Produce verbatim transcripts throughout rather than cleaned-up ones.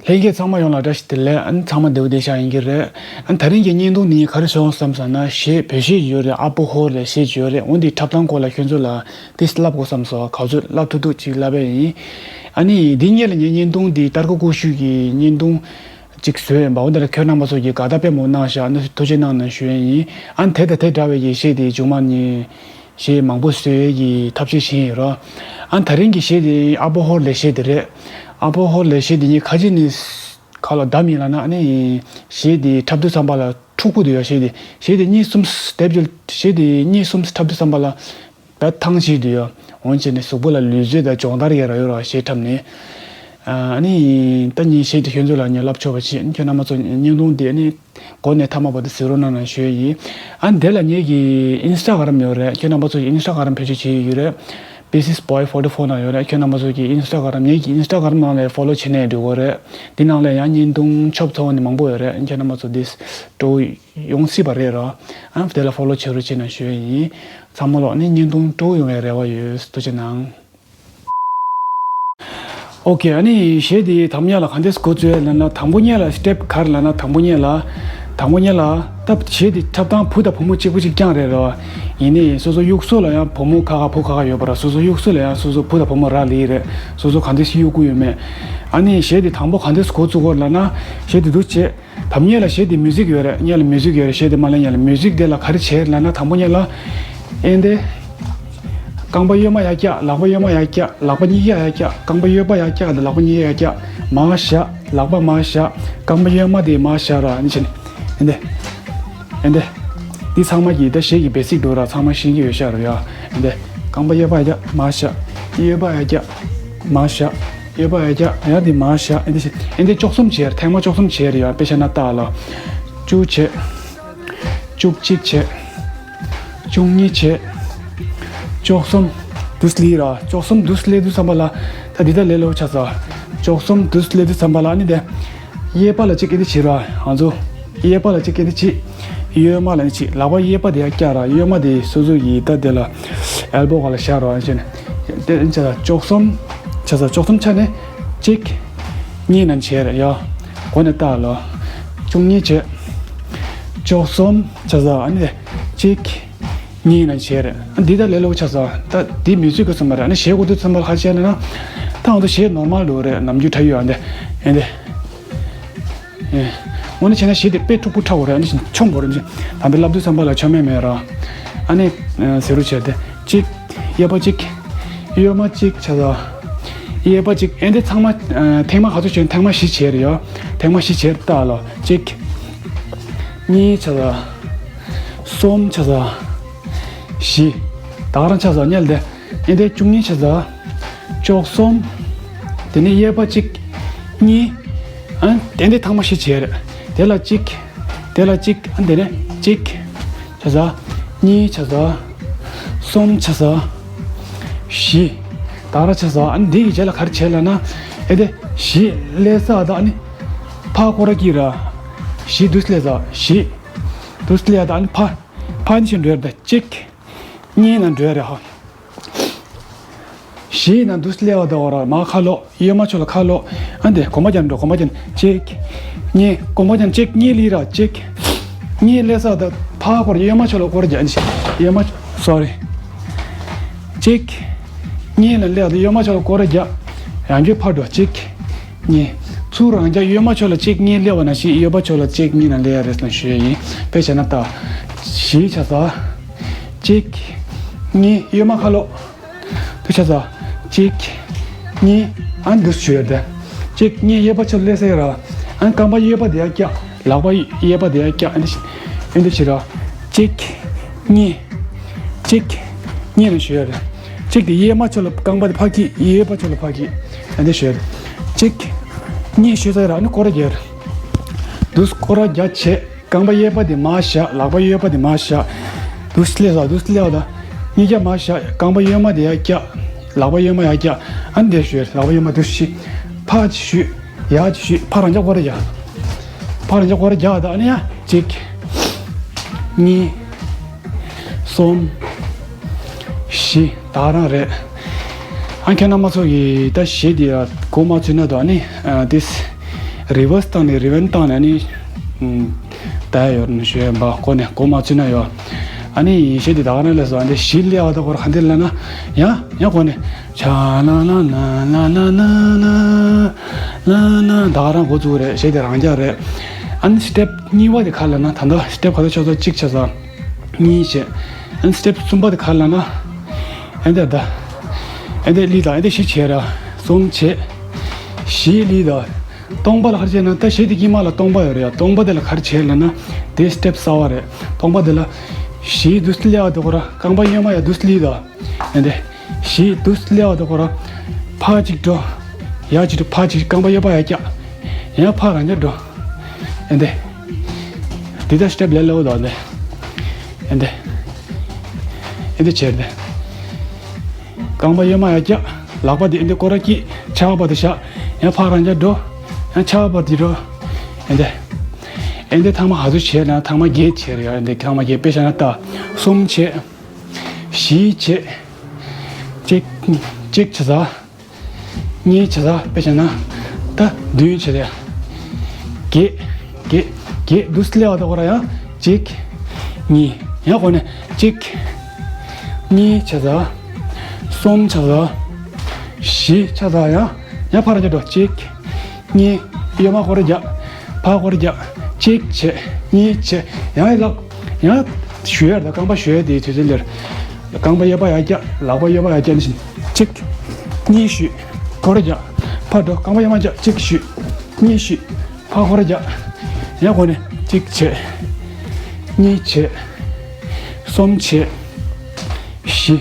ལྷན་རྒྱས་ཚང་མ་ཡོངས་ལ་བཀྲ་ཤིས་བདེ་ལེགས། ཨ་ནི་ཚང་མ་བདེ་པོ་བདེ་ཤག་ཡིན་གྱི་རེད། ཨ་ནི་དེ་རིང་གི་བརྙན་ཐུང་འདི་ངས་ག་རེ་བཟོས་ཡོང་བསམ་ཟེར་ན། གཞས་བོད་གཞས་ཡོད་རེད། ཨ་པོ་ཧོ་ལབ་གཞས་ཡོད་རེད། འོ་འདི་འཁྲབ་སྟངས་སྐོར་ལ་ཁྱོད་ཚོ་ལ་ཏོག་ཙམ་བསླབ་དགོས་བསམ་སོང་། ག་ཚོད་བསླབ་ཐུབ་ཐུབ་ཅིག་བསླབ་པ་ཡིན། ཨ་ནི་འདི་སྔོན་ལ་ངས་བརྙན་ཐུང་འདི་སྟར་ཀོ་ཀུ་ཤུ་གི་བརྙན་ཐུང་ཅིག་བཟོས་ཡིན་པ། འོ་འདི་ལ་ཁྱོད་རྣམ་པ་ཚོ་གིས་དགའ་རྟགས་དཔེ་མང་པོ་གནང་ཤག་ཨ་ནི་ཐུགས་རྗེ་གནང་ཞུ་ཡས་ཡིན། ཨ་ནི་དེ་དང་དེ་འདྲ་བའི་གི་གཞས་དེ་མཇུག་མ་ནས་གཞས་མང་པོ་བཟོ་ཡས་ཀྱི་ཐབས་ཤེས་བྱས་ཡིན་རོ། ཨ་ནི་དེ་རིང་གི་གཞས་དེ་ཨ་པོ་ཧོ་ལབ་གཞས་དེ་རེད། ཨ་པོ་ཧོ་ལབ་གཞས་དེ་ངས་ག་རེ་བྱས་ནས་ཁ་ལ་བརྡབས་ཡིན་ལབ་ན། ཨ་ནི་གཞས་དེ་འཁྲབ་དུས་ཙམ་པ་ལ་འཁྲུག་པོ་འདུག་ཡ། གཞས་དེ་གཞས་དེ་གཉིས་གསུམ་སྟེབས་ཀྱི་གཞས་དེ་གཉིས་གསུམ་འཁྲབ་དུས་ཙམ་པ་ལ་བད་ཐང་ཆད་འདུག་ཡ། འོན་ཀྱང་ནི་གཟུགས་པོ་ལ་ལུས་རྩལ་དང་སྦྱོང་བརྡར་ཡོད་ར་ཡོད་ར། གཞས་འཁྲབ་ནས། ཨ་ནི་ད་ངས་གཞས་དེ་ཁྱོད་ཚོ་ལ་ངས་བསླབ་ཆོག་པ་བྱེད། ཁྱོད་རྣམ་པ་ཚོ་བརྙན་ཐུང་དེ་ཨ་ནི་འགོ་ནས་མཐའ་མ་བར་དུ་གཟིགས་རོགས་གནང་ཞུ་ཡས་ཡིན། ཨ་ནི་དེ་ལ་ངེད་ཀྱི་ཨིན་སི་ཊ་གྷ་རམ་ཡོད་རེད། ཁྱོད་རྣམ་པ་ཚོ་ཨིན་སི་ཊ་གྷ་རམ་བེད་སྤྱོད་བྱེད་ཡོད་རེད། Basis Boy forty four ནང་ཡོད་རེད། ཁྱོད་རྣམ་པ་ཚོ་གི་ཨིན་སི་ཊ་གྷ་རམ། ངེད་ཀྱི་ཨིན་སི་ཊ་གྷ་རམ་ནང་ལ་ཕོ་ལོ་བྱེད་ནས་འགྲོ་གི་རེད། དེ་ནང་ལ་ཡང་བརྙན་ཐུང་ཆོབ་ཚོ་ནི་མང་པོ་ཡོད་རེད། ཁྱོད་རྣམ་པ་ཚོ་དེ་སྤྲོ་པོ་ཡོང་སྲིད་པ་རེད་ར། ཨ་དེ་ལ་ཕོ་ལོ་བྱེད་རོགས་བྱེད་ན་ཞུ་ཡས་ཡིན། ཚང་མ་ལོག་ནི་བརྙན་ཐུང་སྤྲོ་པོ་ཡོང་བའི་རེ་བ་ཡོད། ཐུགས་རྗེ་གནང་། ཨོ་ཁེ། ཨ་ནི་གཞས་དེ་དང་པོ་ཉིད་ལ་ག་འདྲས་འགོ་བཙུགས་ཡ་ལབ་ན། དང་པོ་ཉིད་ལ་སི་ཊེབ་ག་རེ་ལབ་ན། དང་པོ་ཉིད་ལ་དང་པོ་ཉིད་ལ་ད་གཞས་དེ་འཁྲབ་སྟངས་བུ་དང་བུ་མོ་གཅིག་པ་གཅིག་རྐྱང་རེད་ར། ཡིན་ནའི་སོ་སོ་གཡུག་ས་ལ་ཡང་བུ་མོ་ཁ་ཁ་བུ་ཁ་ཁ་ཡོད་པ་ར། སོ་སོ་གཡུག་ས་ལ་ཡང་སོ་སོ་བུ་དང་བུ་མོ་རག་ལས་རེད། སོ་སོ་ག་འདྲས་གཡུག་གི་ཡོད་མེད། ཨ་ནི་གཞས་དེ་དང་པོ་ག་འདྲས་འགོ་བཙུགས་དགོས་ལབ་ན། གཞས་དེ་འདུག་བྱས། དང་པོ་ཉིད་ལ་གཞས་དེ་མིའུ་ཟིག་ཡོད་རེད། ཉིད་ལ་མིའུ་ཟིག་ཡོད་རེད། གཞས་དེ་མ་ལ་ཉིད་ལ་མིའུ་ཟིག་དེ་ལ་ག་རེ་བྱས་ལབ་ན། དང་པོ་ཉིད་ལ་ཨེ་འདི། རྐང་པ་གཡོན་མ་ཡར་བཀྱག་ལག་པ་གཡོན་མ་ཡར་བཀྱག་ལག་པ་གཉིས་ཀ་ཡར་བཀྱག་རྐང་པ་གཡོན་པ་ཡར་བཀྱག་དང་ལག་པ་གཉིས་ཀ་ཡར་བཀྱག་མར་བཞག་ལག་པ་མར་བཞག་རྐང་པ་གཡོན་མ་དེ་མར་བཞག་ར། ཨ་ནི་བྱས་ནས་ཨེ་འདི། ཨེ་འདི། ཨེ་འདི། འདི་ཚང་མ་གི་ད་གཞས་ཀྱི་བེ་སིག་འདུག་ར། ཚང་མ་ཤེས་ཀྱི་ཡོད་ཤག་ར་ཡ། ཨེ་འདི། རྐང་པ་གཡས་པ་ཡར་བཀྱག་མར་བཞག་གཡོན་པ་ཡར་བཀྱག་མར་བཞག་གཡོན་པ་ཡར་བཀྱག་ཡར་འདི་མར་བཞག་ཨེ་འདི་བྱས། ཨེ་འདི་བཅུ་གསུམ་བྱས་ར། ཐེངས་མ་བཅུ་གསུམ་བྱས་ར་ཡ། དཔེ་བཞག་ན་ལྟ་ལ། བཅུ་བྱས། བཅུ་གཅིག་བྱས། བཅུ་གཉིས་བྱས། བཅུ་གསུམ། དུས་སླེབས་ར། བཅུ་གསུམ་དུས་སླེབས་དུས་ཙམ་པ་ལ། ད་འདི་ད་ལས་སླ་པོ་ཆགས་སོང་། བཅུ་གསུམ་དུས་སླེབས་དུས་ཙམ་པ་ལ་ཨ་ནི་དེ། གཡས་པ་ལ་གཅིག་ཨེ་འདི་བྱེད་ར། ང་ཚོ། གཡས་པ་ལ་གཅིག་ཨེ་འདི་བྱེད། གཡོན་མ་ལ་ཨེ་འདི་བྱེད། ལག་པ་གཡས་པ་དེ་ཡར་བཀྱག་ར། གཡོན་མ་དེ་སོ་སོ་ཡི་ད་དེ་ལ་ཨེལ་བོ་སྒང་ལ་བཞག་ར། ཨ་ནི་བྱས་ནས། དེ་ཨ་ནི་བྱས་ཙང་བཅུ་གསུམ། བྱས་ཙང་བཅུ་གསུམ་ཆ་ནས་གཅིག་གཉིས་ནང་བྱས་ར་ཡ། འགོ་ནས་ལྟ་ལ། བཅུ་གཉིས་བྱས། བཅུ་གསུམ་བྱས་ཙང་ཨ་ནི་གཅིག་གཉིས་ནང་བྱས་རེད། འདི་ད་ལས་སླ་པོ་ཆགས་སོང་། ད་འདི་མིའུ་ཟིག་གི་ཚོད་མ་རེད། ཨ་ནི་གཞས་གོ་དུས་ཙམ་པ་ལ་ཧ་ཅང་ན་ན། ད་ང་ཚོ་གཞས་ནོར་མལ་འདྲ་པོ་རེད། ནམ་རྒྱུན་འཁྲབ་ཡོད། ཨ་འདི། ཨེ་འདི། ཨེ། དངོས་གནས་བྱས་ན་གཞས་དེ་དཔེ་འཁྲུག་པོ་འཁྲབ་དགོས་རེད། ཨ་ནི་མཆོང་དགོས་རེད། དམ་པའི་བསླབ་དུས་ཙམ་པ་ལ་མཆོང་མེད་མེད་ར། ཨ་ནི། ཟེར་རོ་བྱས་ཏེ། གཅིག་གཡས་པ་གཅིག་གཡོན་མ་གཅིག་བྱས་ཙང་། གཡས་པ་གཅིག་ཨེ་འདི་ཚང་མ། ཐེངས་མ་ག་ཚོད་བྱས་ན་ཐེངས་མ་བཞི་བྱས་རེད་ཡ། ཐེངས་མ་བཞི་བྱས་ལྟ་ལ། གཅིག་གཉིས་བྱས་ཙང་། གསུམ་བྱས་ཙང་། བཞི། ད་ག་རང་བྱས་ཙང་ཉལ་ཏེ། ཨེ་འདི་བཅུ་གཉིས་བྱས་ཙང་། བཅུ་གསུམ། དེ་ནས་གཡས་པ་གཅིག་གཉིས། ཨ་དེ་འདི་ཐེངས་མ་བཞི་བྱས་རེད། དེ་ལ་གཅིག་དེ་ལ་གཅིག་ཨ་དེ་ནས་གཅིག་བྱས་ཙང་། གཉིས་བྱས་ཙང་། གསུམ་བྱས་ཙང་། བཞི། ད་ག་རང་བྱས་ཙང་། ཨ་འདི་ཡི་རྗེས་ལ་ག་རེ་བྱས་ལབ་ན། ཨེ་འདི་བཞི་སླེབས་ས་དང་ཨ་ནི། ཕར་སྐོར་ར་རྒྱག་ར། བཞི་དུས་སླེབས་ཙང་བཞི། དུས་སླེབས་དང་ཨ་ནི་ཕར། ཕར་ནི་ཞིག་འགྲོ་ཡ་རེད། གཅིག་གཉིས་ནང་འགྲོ་ཡ་རེད་ཧ། བཞི་ནང་དུ་སླེབས་པ་དང་། འོ་ར་མར་ཁ་ལོག་གཡོན་མ་ཕྱོགས་ལ་ཁ་ལོག་ཨ་འདི་གོམ་པ་རྒྱག་འགྲོ། གོམ་པ་རྒྱག་གཅིག་གཉིས། གོམ་པ་རྒྱག་གཅིག་གཉིས་སླེབས་ར། གཅིག་གཉིས་སླེབས་ས་དང་ཕར་སྐོར། གཡོན་མ་ཕྱོགས་ལ་སྐོར་ར་རྒྱག་གཡོན་མ། སོ་རི། གཅིག་གཉིས་ལ་སླེབས་དང་གཡོན་མ་ཕྱོགས་ལ་སྐོར་ར་རྒྱག་ཡང་བསྐྱར་ཕར་འགྲོ། གཅིག་གཉིས། ཚུར་རང་རྒྱག་གཡོན་མ་ཕྱོགས་ལ་གཅིག་གཉིས་སླེབས་པ་ནང་བཞིན་གཡོན་པ་ཕྱོགས་ལ་གཅིག་གཉིས་ནང་སླེབས་ཡ་རེད་ཟེར་ཞུ་ཡ་ཡིན། དཔེ་བྱས་ན་ད། བཞི་བྱས་ཙང་། གཅིག་གཉིས། གཡོན་མ་ཁ་ལོག་དུ་བྱས་ཙང་། གཅིག་གཉིས། ཨ་འདུག་ཞུ་ཡ་དེ། གཅིག་གཉིས། གཡས་པ་ཕྱོགས་སླེབས་ས་ཡ་ར། ཨ་རྐང་པ་གཡས་པ་དེ་ཡར་བཀྱག་ལག་པ་གཡས་པ་དེ་ཡར་བཀྱག་ཨ་འདི་ཨ་འདི་བྱེད་ར། གཅིག་གཉིས། གཅིག་གཉིས་ནང་ཞུ་ཡ་རེད། གཅིག་དེ་གཡས་མ་ཕྱོགས་ལ་རྐང་པ་དེ་ཕར་འཁྱེར། གཡས་པ་ཕྱོགས་ལ་ཕར་འཁྱེར། ཨ་འདི་ཞུ་ཡ་རེད། གཅིག་གཉིས་ཞུས་ཚར་ར། ཨ་ནི་སྐོར་ར་རྒྱག་དུས་སྐོར་ར་རྒྱག་བྱས། རྐང་པ་གཡས་པ་དེ་མར་བཞག་ལག་པ་གཡོན་པ་དེ་མར་བཞག་དུས་སླེབས་ས་དུས་སླེབས་ས་དང་། གཉིས་ཀ་མར་བཞག་རྐང་པ་གཡོན་མ་དེ་ཡར་བཀྱག་ལག་པ་གཡོན་མ་ཡར་བཀྱག་ཨ་ནི་འདི་ཞུ་ཡ་རེད། ལག་པ་གཡོན་མ་དུ་ཞི། ཕར་ཅིག་ཞུ། ཡར་ཅིག་ཞུ། ཕར་རང་འཇགས་སྐོར་ར་རྒྱག་ཕར་རང་འཇགས་སྐོར་ར་རྒྱག་དང་། ཨ་ནི་ཡ། གཅིག་གཉིས། གསུམ། བཞི། ད་ག་རང་རེད། ཨ་ཁྱེད་རྣམ་པ་ཚོ་གིས་ད་གཞས་འདི་གོ་མ་ཚོད་ན་དང་། ཨ་ནི་ཨ་དེས་ རི་ཝར་སི་བཏང་ནས་རི་ཝན་བཏང་ནས་ཨ་ནི། ད་ཡོད་ནི་ཞོད་པ་གོ་ནས་གོ་མ་ཚུད་ན་ཡོད། ཨ་ནི་ཡིན་ཤེས་དེ་ད་ག་ན་ལས་སོ་ཨ་འདི་ཞི་ལེ་བ་ད་གོ་ར་ཧ་འདི་ལ་ན་ཡང་ཡང་གོ་ནས་ཆ་ན་ན་ན་ན་ན་ན་ན་ན་ད་ག་རང་གོ་ཚུགས་རེད་ཞེས་དེ་རང་རྒྱ་རེད། ཨ་ནི་སི་ཊེབ་གཉིས་པ་དེ་ག་ལ་ན་ད་ད་སི་ཊེབ་ག་ད་ཆ་ཚ་གཅིག་ཆ་ཚ་གཉིས་བྱས། ཨ་ནི་སི་ཊེབ་གསུམ་པ་དེ་ག་ལ་ན་ཨ་འདི་ད་ཨ་འདི་ལི་ད་ཨ་འདི་ཞི་བྱས་ར་གསུམ་བྱས་ཞི་ལི་ད། སྟོང་པ་ལ་ག་རེ་བྱས་ན་ད་ཞི་དེ་དཀྱིལ་མ་ལ་སྟོང་པ་ཡོད་རེད་ཡ། སྟོང་པ་དེ་ལ་ག་རེ་བྱས་ལབ་ན་དེ་སི་ཊེབ་གསར་བ་རེད། སྟོང་པ་དེ་ལ་ཞི་དུས་སུ་ལེ་བ་དེ་གོ་ར་རྐང་པ་གཡོན་མ་ཡ་དུས་སུ་ལི་ད། ཨེ་འདི་ཞི་དུས་སུ་ལེ་བ་དེ་གོ་ར་ཕ་གཅིག་འགྲོ། ཡ་གཅིག་འགྲོ་ཕ་གཅིག་རྐང་པ་གཡོན་པ་ཡ་རྒྱ། ཡ་ཕ་རང་རྒྱ་འགྲོ། ཨེ་འདི་དེ་ད་སི་ཊེབ་ལེ་ལེ་བ་ད་ཨེ་འདི་ཨེ་འདི་ཨེ་འདི་བྱས་ཏེ། རྐང་པ་གཡོན་མ་ཡར་བཀྱག་ལག་པ་དེ་ཨེ་འདི་སྐོར་ར་བཀྱིག་ཆག་པ་དེ་བཞག་ཡང་ཕར་རང་རྒྱ་འགྲོ། ཡང་ཆག་པ་དེ་འགྲོ། ཨེ་འདི་ཨེ་འདི་ཐང་མ་ཧ་ཟུ་བྱས་ན་ཐང་མ་བརྒྱད་བྱས་རེད་ཡ། ཨེ་འདི་ཐང་མ་བརྒྱད་དཔེ་བཞག་ན་ད་གསུམ་བྱས། བཞི་བྱས། གཅིག་གཅིག་བྱས་ཙང་། གཉིས་བྱས་ཙང་དཔེ་བྱས་ན་ད་བདུན་བྱས་ཏེ། བརྒྱད། བརྒྱད། བརྒྱད་དུས་སུ་སླེབས་པ་དེ་གོ་ར་ཡང་གཅིག་གཉིས། ཡང་གོ་ནས་གཅིག་གཉིས་བྱས་ཙང་། གསུམ་བྱས་ཙང་། བཞི་བྱས་ཙང་ཡང་ཡང་ཕར་རྒྱབ་འགྲོ། གཅིག་གཉིས། གཡོན་མ་སྐོར་རྒྱག་ཕར་སྐོར་རྒྱག་གཅིག་བྱས། གཉིས་བྱས། ཡང་ཡང་ལག་ཡང་གཞུ་ཡར་དང་རྐང་པ་གཞུ་ཡ་དེའི་དུས་ཚོད་འདིར། རྐང་པ་གཡས་པ་ཡར་བཀྱག་ལག་པ་གཡོན་པ་ཡར་བཀྱག་ནི་བཞིན་གཅིག་གཉིས་གཞུ། སྐོར་རྒྱག་ཕར་འགྲོ། རྐང་པ་གཡོན་མ་བཀྱག་གཅིག་གཞུ། གཉིས་གཞུ། ཕར་སྐོར་རྒྱག་ཡང་སྒོ་ནས་གཅིག་བྱས། གཉིས་བྱས། གསུམ་བྱས། བཞི།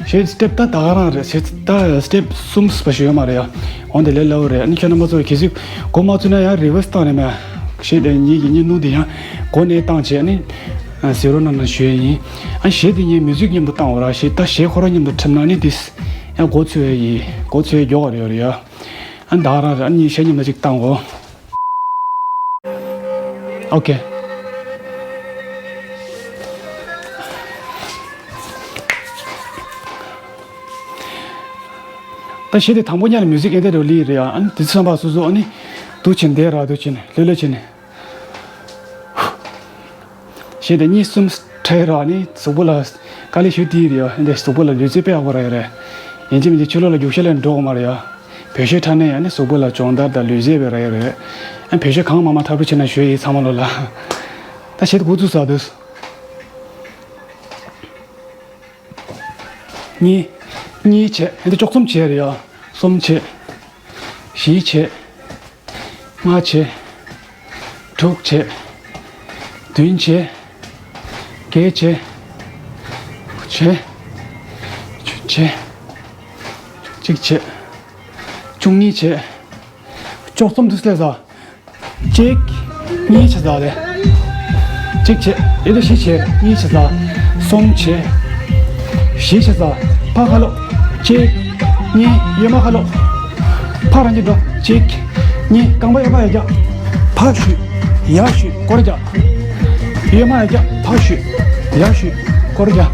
ཞེས་སི་ཊེབ་ད་ད་ག་རང་རེད། ཞེས་ད་སི་ཊེབ་གསུམ་པ་ཞིག་ཡོད་མ་རེད་ཡ། འོན་ཏེ་ལས་སླ་བོ་རེད། ཨ་ནི་ཁྱོད་རྣམ་པ་ཚོ་གལ་སྲིད་གོ་མ་ཚོད་ན་ཡང་རི་ཝར་སི་བཏང་ནས་མ། ཞེས་དེ་ཉིད་ཀྱི་གཉིས་སྣུར་དེ་ཡང་གོ་ནས་བཏང་བྱས་ཨ་ནི། ཟེར་རོ་གནང་ན་ཞུ་ཡས་ཡིན། ཨ་ཞེས་དེ་ངས་མིའུ་ཟིག་མཉམ་དུ་བཏང་བ་ར་ཞེས་ད་ཞེས་ཁོ་རང་མཉམ་དུ་འཁྲབ་ན་ཨ་ནི་དེས་ཡང་གོ་ཚོད་ཡིན། གོ་ཚོད་མགྱོགས་པ་རེད་ཡ། ཨ་ནི་ད་ག་རང་རེད། ཨ་ནི་ཞེས་མཉམ་དུ་ཅིག་བཏང་གོ། ཨོ་ཀེ། ད་གཞས་དེ་དང་པོ་ཉིད་ལ་མིའུ་ཟིག་ཨེ་འདྲ་རུ་ལི་རེད་ཡ། ཨ་ནི་དེ་ཚོ་བསམ་པ་སོ་སོ་ཨ་ནི་འདུག་ཕྱིན་བསྡད་ར་འདུག་ཕྱིན་ལྷོད་ལྷོད་ཕྱིན། གཞས་དེ་གཉིས་གསུམ་འཁྲབ་ར་ནི་གཟུགས་པོ་ལ་དཀའ་ལས་ཞུ་དེ་རེད་ཡ། ཨེ་འདྲ་གཟུགས་པོ་ལ་ལུས་རྩལ་དཔེ་ཡག་པོ་རག་ཡོད་རེད། ཡིན་གཅིག་མིན་གཅིག་ཕྱི་ལོགས་ལ་རྒྱུག་ཤར་ལ་འགྲོ་དགོས་མ་རེད་ཡ། བོད་གཞས་འཁྲབ་ནས་ཡང་ནི་གཟུགས་པོ་ལ་སྦྱོང་བརྡར་དང་ལུས་རྩལ་བས་རག་ཡོད་རེད། ཨ་བོད་གཞས་གང་མང་མང་འཁྲབ་རོགས་བྱེད་ན་ཞུ་ཡིན་ཚང་མ་ལོ་ལ། ད་གཞས་འགོ་བཙུགས་ས་འདུག་གཉིས། གཉིས་བྱས། ཨེ་འདི་ཅོག་གསུམ་བྱས་རེད་ཡ། གསུམ་བྱས། བཞི་བྱས། ལྔ་བྱས། དྲུག་བྱས། བདུན་བྱས། བརྒྱད་བྱས། བྱས། བྱས། གཅིག་བྱས། བཅུ་གཉིས་བྱས། ཅོག་གསུམ་དུ་སླེབས་ས། གཅིག་གཉིས་བྱས་ཙང་ལས། གཅིག་བྱས། ཡེ་དུ་བཞི་བྱས། གཉིས་བྱས་ཙང་། གསུམ་བྱས། བཞི་བྱས་ཙང་། ཕར་ཁ་ལོག་གཅིག་གཉིས། གཡོན་མ་ཁ་ལོག་ཕར་རང་གཅིག་འགྲོ། གཅིག་གཉིས། རྐང་པ་གཡོན་པ་ཡར་བཀྱག་ཕར་གཞུ། ཡར་གཞུ། སྐོར་རྒྱག་གཡོན་མ་ཡར་བཀྱག་ཕར་གཞུ། ཡར་གཞུ། སྐོར་རྒྱག་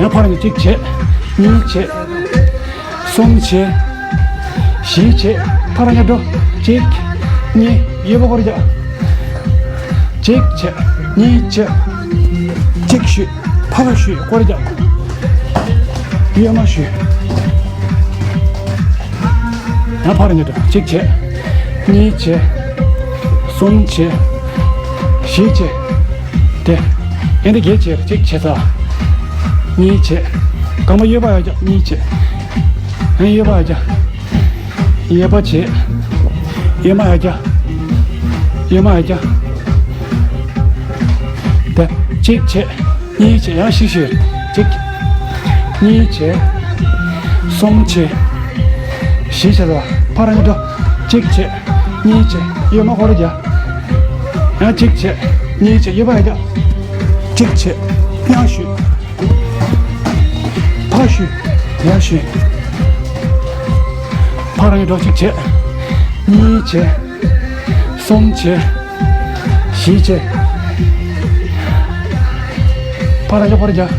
ཡང་ཕར་རང་གཅིག་བྱས། གཉིས་བྱས། གསུམ་བྱས། བཞི་བྱས། ཕར་རང་གཅིག་འགྲོ། གཅིག་གཉིས། གཡོན་པ་སྐོར་རྒྱག་གཅིག་བྱས། གཉིས་བྱས། གཅིག་གཞུ། ཕར་ཕར་གཞུ། སྐོར་རྒྱག་གཡོན་མ་གཞུ། ཡང་ཕར་རང་གཅིག་འགྲོ། གཅིག་བྱས། གཉིས་བྱས། གསུམ་བྱས། བཞི་བྱས། དེ། ཨེ་འདི་བརྒྱད་བྱས། གཅིག་བྱས་ཙང་། གཉིས་བྱས། རྐང་པ་གཡོན་པ་ཡར་བཀྱག་གཉིས་བྱས། ཨེ་གཡོན་པ་ཡར་བཀྱག་གཡོན་པ་བྱས། གཡོན་མ་ཡར་བཀྱག་གཡོན་མ་ཡར་བཀྱག་དེ། གཅིག་བྱས། གཉིས་བྱས། ཡང་ཤིག་ཤིག་གཅིག་གཉིས་བྱས། གསུམ་བྱས། བཞི་བྱས་ཙང་། ཕར་རང་གཅིག་འགྲོ། གཅིག་བྱས། གཉིས་བྱས། གཡོན་མ་སྐོར་རྒྱག་ཡང་གཅིག་བྱས། གཉིས་བྱས། གཡོན་པ་ཡར་བཀྱག་གཅིག་བྱས། ཡང་གཞུ། ཕར་གཞུ། ཡར་གཞུ། ཕར་རང་གཅིག་འགྲོ། གཅིག་བྱས། གཉིས་བྱས། གསུམ་བྱས། བཞི་བྱས། ཕར་རང་གཅིག་སྐོར་རྒྱག་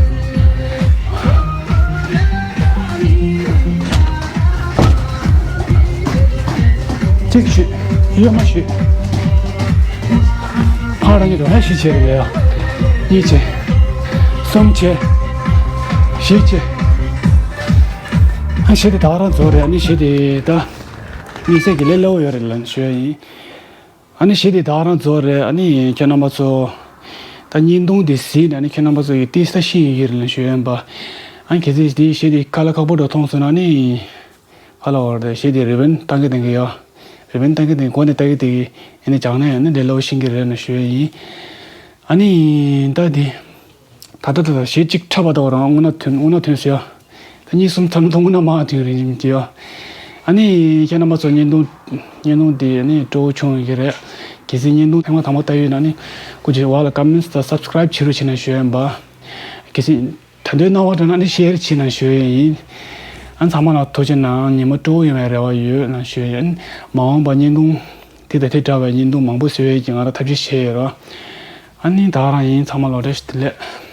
གཅིག་བྱོས། གཡོན་མ་བྱོས། ཕར་རང་གི་དོན་ཧ་བཞི་བྱས་རེད་ལ་ཡ། གཉིས་བྱས། གསུམ་བྱས། བཞི་བྱས། ཨ་གཞི་དེ་ད་ག་རང་རྫོགས་རེད། ཨ་ནི་གཞི་དེ་ད་དམིགས་བསལ་གྱི་ལས་སླ་བོ་ཡོད་རེད་ལབ་ནས་ཞུ་ཡ་ཡིན། ཨ་ནི་གཞི་དེ་ད་ག་རང་རྫོགས་རེད། ཨ་ནི་ཁྱེད་རྣམ་པ་ཚོ་ད་བརྙན་ཐུང་དེ་གཟིགས་ནས་ཨ་ནི་ཁྱེད་རྣམ་པ་ཚོ་ཡི་ཏིས་ད་ཤེས་ཡོད་ཀྱི་རེད་ལབ་ཞུ་ཡ་ཡིན་པ། ཨ་ནི་གལ་སྲིད་དེ་གཞི་དེ་དཀའ་ལས་ཁག་པོ་འདྲ་མཐོང་སོང་ན་ཨ་ནི། ཧ་ལ་བར་དེ་གཞི་དེ་རི་བན་བཏང་གི་བཏང་གི་ཡོད། རི་བན་བཏང་གི་བཏང་གི་སྒོ་ནས་བཏང་གི་བཏང་གི་ཡིན་ནི་སྦྱངས་ན་ཡང་ནི་ལས་སླ་བོ་ཤེས་ཀྱི་རེད་ན་ཞུ་ཡ་ཡིན། ཨ་ནི་ད་དེ། ད་ལྟ་ད་ལྟ་གཞི་གཅིག་འཁྲབ་པ་ད་བར་དངོས་གནས་ཐོན་དངོས་གནས་ཐོན་ཟེར་ཡ། ད་གཉིས་གསུམ་ཐོན་ཐོན་དངོས་གནས་མ་ཐོན་རིན་གྱི་ཡོད། ཨ་ནི་ཁྱེད་རྣམ་པ་ཚོ་བརྙན་ཐུང་བརྙན་ཐུང་དེ་ནི་སྤྲོ་བོ་བྱུང་ཡོད་ཀྱི་རེད། གལ་སྲིད་བརྙན་ཐུང་ཐེངས་མ་དང་པོ་ལྟ་ཡོད་ན་ནི་སྐུ་མཁྱེན་འོག་ལ་ཀོ་མེན་ཊི་དང་སབ་སི་ཀ་རེབ་བྱེད་རོགས་བྱེད་ན་ཞུ་ཡ་ཡིན་པ། གལ་སྲིད། ད་དུང་སྣང་བ་འགྲོ་ན་ནི་ཤེར་བྱེད་ན་ཞུ་ཡ་ཡིན། ཨ་ཚང་མ་ལ་ཐུགས་རྗེ་གནང་། ཉིན་མོ་སྤྲོ་བོ་ཡོང་བའི་རེ་བ་ཡོད་ན་ཞུ་ཡ་ཡིན། མ་འོངས་པ་བརྙན་ཐུང་དེ་དང་དེ་འདྲ་བའི་བརྙན་ཐུང་མང་པོ་བཟོ་ཡས་ཀྱི་ང་རང་ཐབས་ཤེས་བྱས་ཡོད་རོགས། ཨ་ནི་ད་ག་རང་ཡིན། ཚང་མ་ལ་བཀྲ་ཤིས་བདེ་ལེགས།